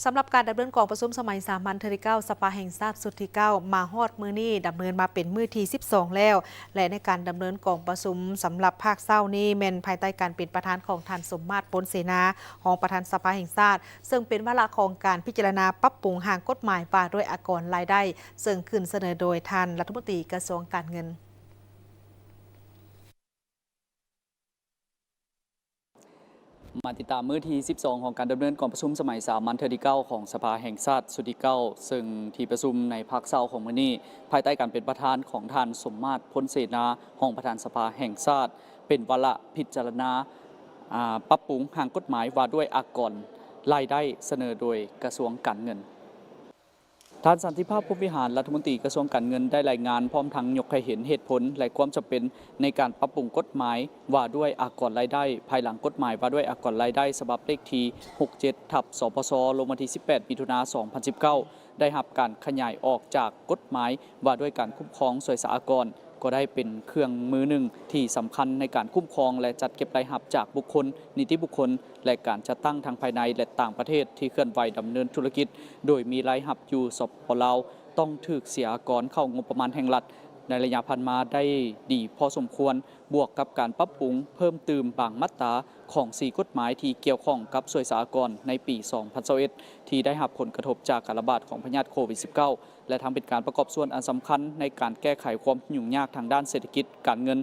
ສຳລັບການດຳເນີນກອງປະຊຸມສະໄໝສາມັນເທື່ອທີເກົ້າ ສະພາແຫ່ງຊາດຊຸດທີເກົ້າ ມາຮອດມື້ນີ້ ດຳເນີນມາເປັນມື້ທີສິບສອງແລ້ວ ແລະ ໃນການດຳເນີນກອງປະຊຸມສຳລັບພາກເຊົ້ານີ້ ແມ່ນພາຍໃຕ້ການເປັນປະທານຂອງທ່ານ ສົມມາດ ພົນເສນາ ຮອງປະທານສະພາແຫ່ງຊາດ, ເຊິ່ງເປັນວາລະຂອງການພິຈາລະນາປັບປຸງຮ່າງກົດໝາຍວ່າດ້ວຍອາກອນລາຍໄດ້, ເຊິ່ງຂຶ້ນສະເໜີໂດຍທ່ານລັດຖະມົນຕີກະຊວງການເງິນ. ມາຕິດຕາມມື້ທີສິບສອງຂອງການດຳເນີນກອງປະຊຸມສະໄໝສາມັນເທື່ອທີເກົ້າຂອງສະພາແຫ່ງຊາດຊຸດທີເກົ້າ ເຊິ່ງທີ່ປະຊຸມໃນພາກເຊົ້າຂອງມື້ນີ້ ພາຍໃຕ້ການເປັນປະທານຂອງທ່ານ ສົມມາດ ພົນເສນາ ຮອງປະທານສະພາແຫ່ງຊາດ ເປັນວາລະພິຈາລະນາ ອາ ປັບປຸງຮ່າງກົດໝາຍວ່າດ້ວຍອາກອນລາຍໄດ້ ສະເໜີໂດຍກະຊວງການເງິນ. ທ່ານ ສັນຕິພາບ ພົມວິຫານ ລັດຖະມົນຕີກະຊວງການເງິນ ໄດ້ລາຍງານ ພ້ອມທັງຍົກໃຫ້ເຫັນເຫດຜົນ ແລະ ຄວາມຈຳເປັນໃນການປັບປຸງກົດໝາຍວ່າດ້ວຍອາກອນລາຍໄດ້ ພາຍຫຼັງກົດໝາຍວ່າດ້ວຍອາກອນລາຍໄດ້ ສະບັບເລກທີຫົກເຈັດ ທັບ ສພສ ລົງວັນທີສິບແປດ ມິຖຸນາ ສອງພັນສິບເກົ້າ ໄດ້ຮັບການຂະຫຍາຍອອກຈາກກົດໝາຍວ່າດ້ວຍການຄຸ້ມຄອງສວຍສາອາກອນ ກໍໄດ້ເປັນເຄື່ອງມືໜຶ່ງທີ່ສຳຄັນໃນການຄຸ້ມຄອງ ແລະ ຈັດເກັບລາຍຮັບຈາກບຸກຄົນ, ນິຕິບຸກຄົນ ແລະ ການຈັດຕັ້ງທັງພາຍໃນ ແລະ ຕ່າງປະເທດທີ່ເຄື່ອນໄຫວດຳເນີນທຸລະກິດ ໂດຍມີລາຍຮັບຢູ່ ສປປ ລາວ ຕ້ອງຖືກເສຍອາກອນເຂົ້າງົບປະມານແຫ່ງລັດ ໃນໄລຍະຜ່ານມາໄດ້ດີພໍສົມຄວນ, ບວກກັບການປັບປຸງເພີ່ມຕື່ມບາງມາດຕາຂອງສີ່ກົດໝາຍທີ່ກ່ຽວຂ້ອງກັບສວຍສາອາກອນໃນປີສອງພັນຊາວເອັດ ທີ່ໄດ້ຮັບຜົນກະທົບຈາກການລະບາດຂອງພະຍາດໂຄວິດສິບເກົ້າ ແລະ ທັງເປັນການປະກອບສ່ວນອັນສຳຄັນໃນການແກ້ໄຂຄວາມຫຍຸ້ງຍາກທາງດ້ານເສດຖະກິດການເງິນ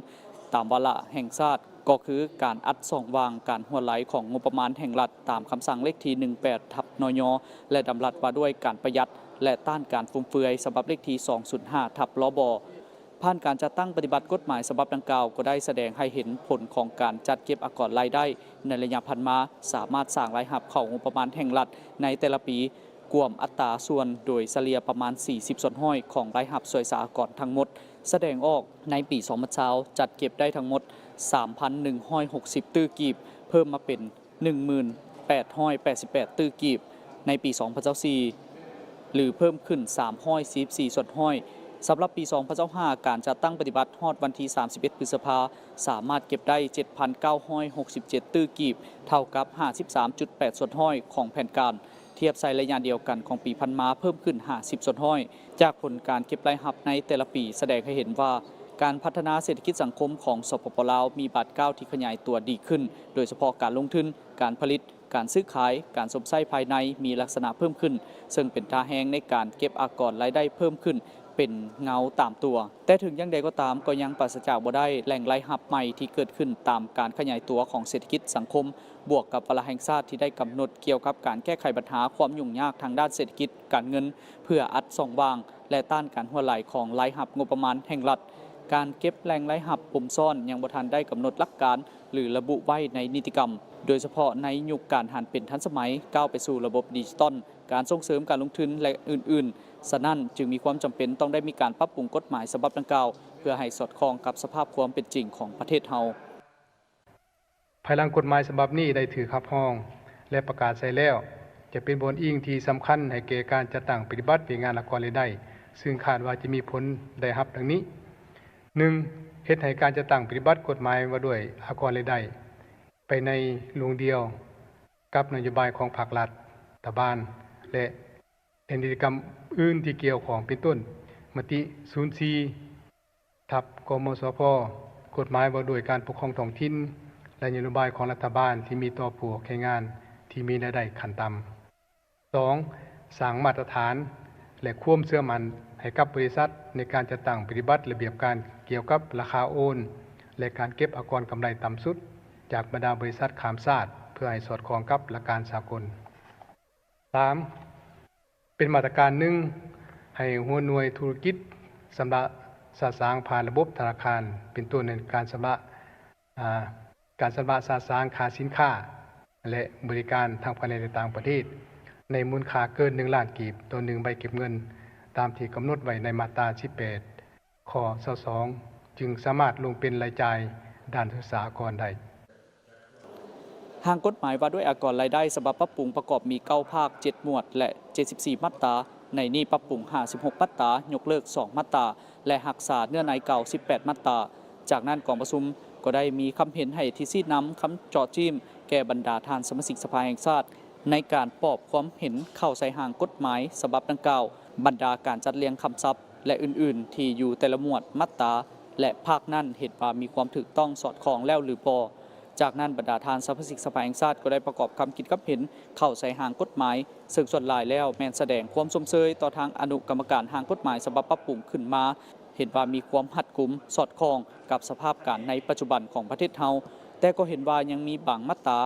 ຕາມວາລະແຫ່ງຊາດ ກໍຄືການອັດຊ່ອງວ່າງການຮົ່ວໄຫຼຂອງງົບປະມານແຫ່ງລັດ ຕາມຄຳສັ່ງເລກທີໜຶ່ງແປດ ທັບ ນຍ ແລະ ດຳລັດວ່າດ້ວຍການປະຢັດ ແລະ ຕ້ານການຟຸມເຟືອຍ ສະບັບເລກທີສອງສູນຫ້າ ທັບ ລບ. ຜ່ານການຈັດຕັ້ງປະຕິບັດກົດໝາຍສະບັບດັ່ງກ່າວ ກໍໄດ້ສະແດງໃຫ້ເຫັນຜົນຂອງການຈັດເກັບອາກອນລາຍໄດ້ໃນໄລຍະຜ່ານມາ ສາມາດສ້າງລາຍຮັບເຂົ້າງົບປະມານແຫ່ງລັດໃນແຕ່ລະປີ ກວມອັດຕາສ່ວນໂດຍສະເລ່ຍປະມານສີ່ສິບສ່ວນຮ້ອຍຂອງລາຍຮັບສວຍສາອາກອນທັງໝົດ ສະແດງອອກໃນປີສອງພັນຊາວ ຈັດເກັບໄດ້ທັງໝົດສາມພັນໜຶ່ງຮ້ອຍຫົກສິບຕື້ກີບ ເພີ່ມມາເປັນໜຶ່ງໝື່ນແປດຮ້ອຍແປດສິບແປດຕື້ກີບ ໃນປີສອງພັນຊາວສີ່ ຫຼື ເພີ່ມຂຶ້ນສາມຮ້ອຍສີ່ສິບສີ່ສ່ວນຮ້ອຍ. ສຳລັບປີສອງພັນຊາວຫ້າ ການຈັດຕັ້ງປະຕິບັດຮອດວັນທີສາມສິບເອັດ ພຶດສະພາ ສາມາດເກັບໄດ້ເຈັດພັນເກົ້າຮ້ອຍຫົກສິບເຈັດຕື້ກີບ ເທົ່າກັບຫ້າສິບສາມຈຸດແປດສ່ວນຮ້ອຍຂອງແຜນການ. ທຽບໃສ່ໄລຍະດຽວກັນຂອງປີຜ່ານມາເພີ່ມຂຶ້ນຫ້າສິບສ່ວນຮ້ອຍ. ຈາກຜົນການເກັບລາຍຮັບໃນແຕ່ລະປີ ສະແດງໃຫ້ເຫັນວ່າ ການພັດທະນາເສດຖະກິດສັງຄົມຂອງ ສປປ ລາວ ມີບາດກ້າວທີ່ຂະຫຍາຍຕົວດີຂຶ້ນ, ໂດຍສະເພາະການລົງທຶນ, ການຜະລິດ, ການຊື້ຂາຍ, ການຊົມໃຊ້ພາຍໃນມີລັກສະນະເພີ່ມຂຶ້ນ, ເຊິ່ງເປັນທ່າແຮງໃນການເກັບອາກອນລາຍໄດ້ເພີ່ມຂຶ້ນເປັນເງົາຕາມຕົວ. ແຕ່ເຖິງຢ່າງໃດກໍຕາມ, ກໍຍັງປາສະຈາກບໍ່ໄດ້ແຫຼ່ງລາຍຮັບໃໝ່ທີ່ເກີດຂຶ້ນຕາມການຂະຫຍາຍຕົວຂອງເສດຖະກິດສັງຄົມ, ບວກກັບວາລະແຫ່ງຊາດທີ່ໄດ້ກຳນົດກ່ຽວກັບການແກ້ໄຂບັນຫາຄວາມຫຍຸ້ງຍາກທາງດ້ານເສດຖະກິດການເງິນ ເພື່ອອັດຊ່ອງວ່າງ ແລະ ຕ້ານການຮົ່ວໄຫຼຂອງລາຍຮັບງົບປະມານແຫ່ງລັດ. ການເກັບແຫຼ່ງລາຍຮັບປົມຊ້ອນຍັງບໍ່ທັນໄດ້ກຳນົດຫຼັກການ ຫຼື ລະບຸໄວ້ໃນນິຕິກຳ, ໂດຍສະເພາະໃນຍຸກການຫັນເປັນທັນສະໄໝ, ກ້າວໄປສູ່ລະບົບດິຈິຕອນ, ການສົ່ງເສີມການລົງທຶນ ແລະ ອື່ນໆ. ສະນັ້ນ, ຈຶ່ງມີຄວາມຈຳເປັນຕ້ອງໄດ້ມີການປັບປຸງກົດໝາຍສະບັບດັ່ງກ່າວ ເພື່ອໃຫ້ສອດຄ່ອງກັບສະພາບຄວາມເປັນຈິງຂອງປະເທດເຮົາ. ພາຍຫຼັງກົດໝາຍສະບັບນີ້ໄດ້ຖືກຮັບຮອງ ແລະ ປະກາດໃຊ້ແລ້ວ, ຈະເປັນບ່ອນອີງທີ່ສຳຄັນໃຫ້ແກ່ການຈັດຕັ້ງປະຕິບັດວຽກງານອາກອນລາຍໄດ້, ຊຶ່ງຄາດວ່າຈະມີຜົນໄດ້ຮັບດັ່ງນີ້: ໜຶ່ງ, ເຮັດໃຫ້ການຈັດຕັ້ງປະຕິບັດກົດໝາຍວ່າດ້ວຍອາກອນລາຍໄດ້ ໄປໃນລວງດຽວກັບນະໂຍບາຍຂອງພາກລັດຖະບານ ແລະ ແລະ ນິຕິກຳອື່ນທີ່ກ່ຽວຂ້ອງ ເປັນຕົ້ນ ມະຕິສູນສີ່ ທັບ ກມສພ, ກົດໝາຍວ່າດ້ວຍການປົກຄອງທ້ອງຖິ່ນ ແລະ ນະໂຍບາຍຂອງລັດຖະບານທີ່ມີຕໍ່ຜູ້ອອກແຮງງານທີ່ມີລາຍໄດ້ຂັ້ນຕ່ຳ. ສອງ, ສ້າງມາດຕະຖານ ແລະ ຄວາມເຊື່ອໝັ້ນໃຫ້ກັບບໍລິສັດໃນການຈັດຕັ້ງປະຕິບັດລະບຽບການກ່ຽວກັບລາຄາໂອນ ແລະ ການເກັບອາກອນກຳໄລຕ່ຳສຸດຈາກບັນດາບໍລິສັດຂ້າມຊາດ ເພື່ອໃຫ້ສອດຄ່ອງກັບຫຼັກການສາກົນ. ສາມ, ເປັນມາດຕະການໜຶ່ງ ໃຫ້ຫົວໜ່ວຍທຸລະກິດຊຳລະສະສາງຜ່ານລະບົບທະນາຄານ, ເປັນຕົ້ນໃນການຊຳລະ, ອາ, ການຊຳລະສະສາງຄ່າສິນຄ້າ ແລະ ບໍລິການທັງພາຍໃນ ແລະ ຕ່າງປະເທດ ໃນມູນຄ່າເກີນໜຶ່ງລ້ານກີບຕໍ່ໜຶ່ງໃບເກັບເງິນ ຕາມທີ່ກຳນົດໄວ້ໃນມາດຕາສິບແປດ ຂໍ້ຊາວສອງ ຈຶ່ງສາມາດລົງເປັນລາຍຈ່າຍດ້ານສວຍສາອາກອນໄດ້. ຮ່າງກົດໝາຍວ່າດ້ວຍອາກອນລາຍໄດ້ສະບັບປັບປຸງປະກອບມີເກົ້າພາກ, ເຈັດໝວດ ແລະ ເຈັດສິບສີ່ມາດຕາ, ໃນນີ້ປັບປຸງຫ້າສິບຫົກມາດຕາ, ຍົກເລີກສອງມາດຕາ ແລະ ຮັກສາເນື້ອໃນເກົ່າສິບແປດມາດຕາ. ຈາກນັ້ນກອງປະຊຸມກໍໄດ້ມີຄຳເຫັນໃຫ້ທິດຊີ້ນຳ, ຄຳເຈາະຈີ້ມແກ່ບັນດາທ່ານສະມາຊິກສະພາແຫ່ງຊາດ ໃນການປອບຄວາມເຫັນເຂົ້າໃສ່ຮ່າງກົດໝາຍສະບັບດັ່ງກ່າວ, ບັນດາການຈັດລຽງຄຳສັບ ແລະ ອື່ນໆ ທີ່ຢູ່ແຕ່ລະໝວດ, ມາດຕາ ແລະ ພາກນັ້ນ ເຫັນວ່າມີຄວາມຖືກຕ້ອງສອດຄ່ອງແລ້ວຫຼືບໍ່. ຈາກນັ້ນ, ບັນດາທ່ານສະມາຊິກສະພາແຫ່ງຊາດກໍໄດ້ປະກອບຄຳຄິດຄຳເຫັນເຂົ້າໃສ່ຮ່າງກົດໝາຍ, ເຊິ່ງສ່ວນຫຼາຍແລ້ວແມ່ນສະແດງຄວາມຊົມເຊີຍຕໍ່ທາງອະນຸກຳມະການຮ່າງກົດໝາຍສະບັບປັບປຸງຂຶ້ນມາ, ເຫັນວ່າມີຄວາມຮັດກຸມສອດຄ່ອງກັບສະພາບການໃນປັດຈຸບັນຂອງປະເທດເຮົາ, ແຕ່ກໍເຫັນວ່າຍັງມີບາງມາດຕາ,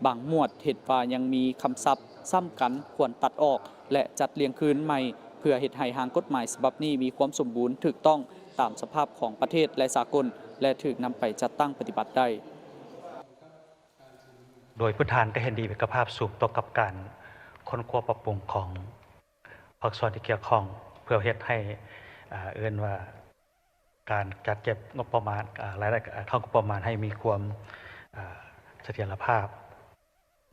ບາງໝວດເຫັນວ່າຍັງມີຄຳສັບຊ້ຳກັນ ຄວນຕັດອອກ ແລະ ຈັດລຽງຄືນໃໝ່ ເພື່ອເຮັດໃຫ້ຮ່າງກົດໝາຍສະບັບນີ້ມີຄວາມສົມບູນ, ຖືກຕ້ອງຕາມສະພາບຂອງປະເທດ ແລະ ສາກົນ ແລະ ຖືກນຳໄປຈັດຕັ້ງປະຕິບັດໄດ້. ໂດຍພື້ນຖານກໍເຫັນດີເອກະພາບສູງຕໍ່ກັບການຄົ້ນຄວ້າປັບປຸງຂອງພາກສ່ວນທີ່ກ່ຽວຂ້ອງ ເພື່ອເຮັດໃຫ້ ເອີ້ນວ່າ ການຈັດເກັບງົບປະມານ ອາ ລາຍໄດ້ ອາ ເຂົ້າງົບປະມານໃຫ້ມີຄວາມ ອາ ສະຖຽນລະພາບ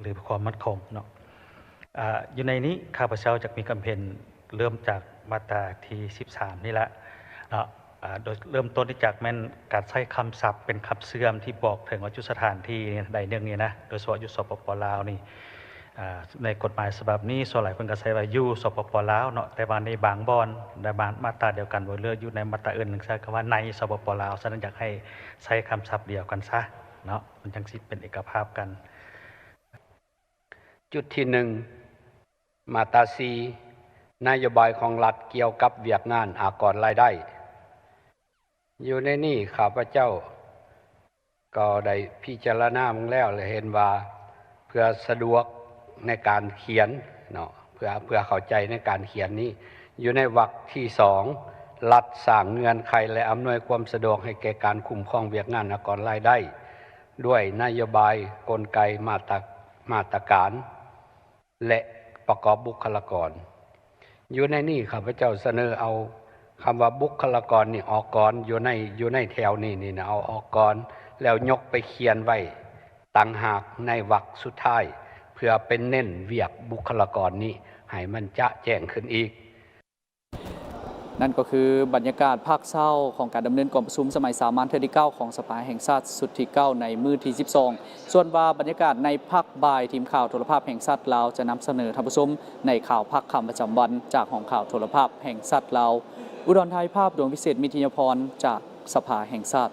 ຫຼື ຄວາມໝັ້ນຄົງເນາະ. ອາ ຢູ່ໃນນີ້ ຂ້າພະເຈົ້າຈະມີຄຳເຫັນເລີ່ມຈາກມາດຕາທີສິບສາມນີ້ແຫຼະເນາະ. ອາ ໂດຍເລີ່ມຕົ້ນນີ້ຈາກແມ່ນການໃຊ້ຄຳສັບເປັນຄຳເຊື່ອມທີ່ບອກເຖິງວ່າຈຸດສະຖານທີ່ໃດໜຶ່ງນີ້ນະ, ໂດຍສະເພາະຢູ່ ສປປ ລາວນີ້. ອາ ໃນກົດໝາຍສະບັບນີ້ ສ່ວນຫຼາຍເພິ່ນກໍໃຊ້ວ່າຢູ່ ສປປ ລາວເນາະ, ແຕ່ວ່າໃນບາງບ່ອນ ໃນມາດຕາດຽວກັນ ບໍ່ເລືອກຢູ່ໃນມາດຕາອື່ນ ໜຶ່ງໃຊ້ຄຳວ່າໃນ ສປປ ລາວ. ສະນັ້ນ ຢາກໃຫ້ໃຊ້ຄຳສັບດຽວກັນຊະເນາະ, ມັນຈັ່ງຊິເປັນເອກະພາບກັນ. ຈຸດທີໜຶ່ງ ມາດຕາສີ່ ນະໂຍບາຍຂອງລັດກ່ຽວກັບວຽກງານອາກອນລາຍໄດ້. ຢູ່ໃນນີ້ ຂ້າພະເຈົ້າກໍໄດ້ພິຈາລະນາເບິ່ງແລ້ວ ແລະ ເຫັນວ່າເພື່ອສະດວກໃນການຂຽນເນາະ, ເພື່ອ ເພື່ອເຂົ້າໃຈໃນການຂຽນນີ້, ຢູ່ໃນວັກທີສອງ ລັດສ້າງເງື່ອນໄຂ ແລະ ອຳນວຍຄວາມສະດວກໃຫ້ແກ່ການຄຸ້ມຄອງວຽກງານອາກອນລາຍໄດ້ ດ້ວຍນະໂຍບາຍ, ກົນໄກ, ມາດຕະ ມາດຕະການ ແລະ ປະກອບບຸກຄະລາກອນ. ຢູ່ໃນນີ້ ຂ້າພະເຈົ້າສະເໜີເອົາຄຳວ່າບຸກຄະລາກອນນີ້ອອກກ່ອນ, ຢູ່ໃນ ຢູ່ໃນແຖວນີ້ນີ້ນະ ເອົາອອກກ່ອນ ແລ້ວຍົກໄປຂຽນໄວ້ຕ່າງຫາກໃນວັກສຸດທ້າຍ ເພື່ອເປັນເນັ້ນວຽກບຸກຄະລາກອນນີ້ໃຫ້ມັນຈະແຈ້ງຂຶ້ນອີກ. ນັ້ນກໍຄືບັນຍາກາດພາກເຊົ້າຂອງການດຳເນີນກອງປະຊຸມສະໄໝສາມັນເທື່ອທີເກົ້າຂອງສະພາແຫ່ງຊາດຊຸດທີເກົ້າໃນມື້ທີສິບສອງ. ສ່ວນວ່າບັນຍາກາດໃນພາກບ່າຍ, ທີມຂ່າວໂທລະພາບແຫ່ງຊາດລາວຈະນຳສະເໜີທ່ານຜູ້ຊົມໃນຂ່າວພາກຄ່ຳປະຈຳວັນ ຈາກຫ້ອງຂ່າວໂທລະພາບແຫ່ງຊາດລາວ. ອຸດອນ ຖ່າຍພາບ, ດວງວິເສດ ມິດທິຍາພອນ ຈາກສະພາແຫ່ງຊາດ.